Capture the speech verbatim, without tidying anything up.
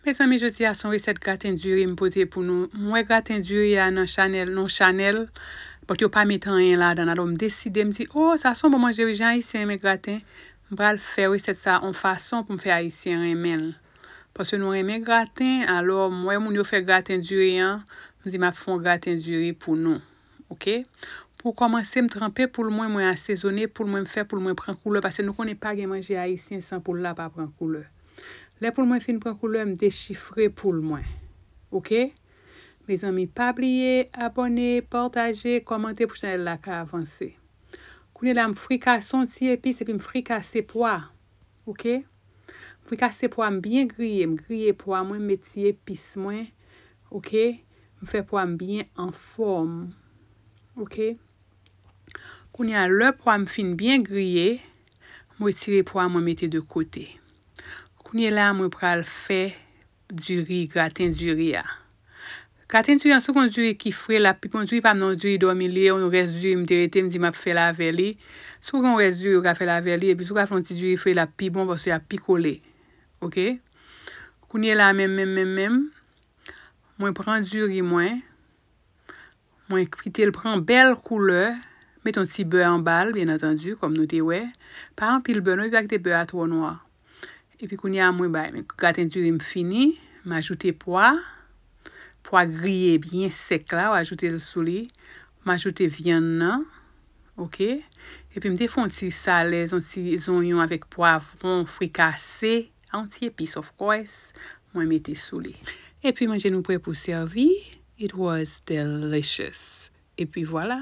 Mezanmi, jodi a se yon resèt graten diri m pote pou nou. M wè graten diri a nan chanèl, nan chanèl, but yo pa met anyen ladan. Alò, m deside, m di, "O, sa se yon bon manje, wi, jan Ayisyen renmen graten." M pral fè resèt sa yon fason pou m fè Ayisyen renmen l. Paske nou renmen graten, alò, m wè moun yo fè graten diri an, m di, "M ap fè yon graten diri pou nou." Oke? Pou kòmanse, m tranpe poul mwen, mwen asezone poul mwen, m fè poul mwen pran koulè, paske nou konnen pa gen manje ayisyen san poul la pa pran koulè. Lè poul mwen fin pran koulè, m dechifre poul mwen. Oke? Mezanmi, pa bliye abòne, pataje, kòmante pou chanèl la ka avanse. Kounye la, m frikase yon ti epis epi m frikase pwa. Oke? M frikase pwa m byen griye, m griye pwa mwen, m met ti epis mwen. Oke? M fè pwa m byen anfòm. Oke? Kounye a, lè pwa m fin byen griye, m retire pwa mwen mete de kote. Kounye la, mwen pral fè diri, graten diri a. Graten diri an, si w gen yon diri ki fre, l ap pi bon. Diri pa m nan yon diri dòmi li ye, yon rès diri m te rete, m di m ap fè l avè li. Si w gen yon rès diri, ou ka fè l avè li, epi si w ka fè yon ti diri fre, l ap pi bon, paske l ap pi kole. Oke? Kounye la, menm, menm, menm, menm, mwen pran diri mwen, mwen kite l pran bèl koulè, met yon ti bè anba l, byen antandi, kòm nou te wè. Pa anpil bè non, epi pa kite bè a twò nwa. Epi kounye a, mwen bay, men graten diri m fini, m ajoute pwa, pwa griye byen sèk la, w ajoute l sou li, m ajoute vyann nan, oke? Epi m te fè yon ti salè, yon ti zonyon avèk pwavwon frikase, yon ti epis, of course, mwen mete sou li. Epi manje nou prè pou sèvi. It was delicious. Epi vwala.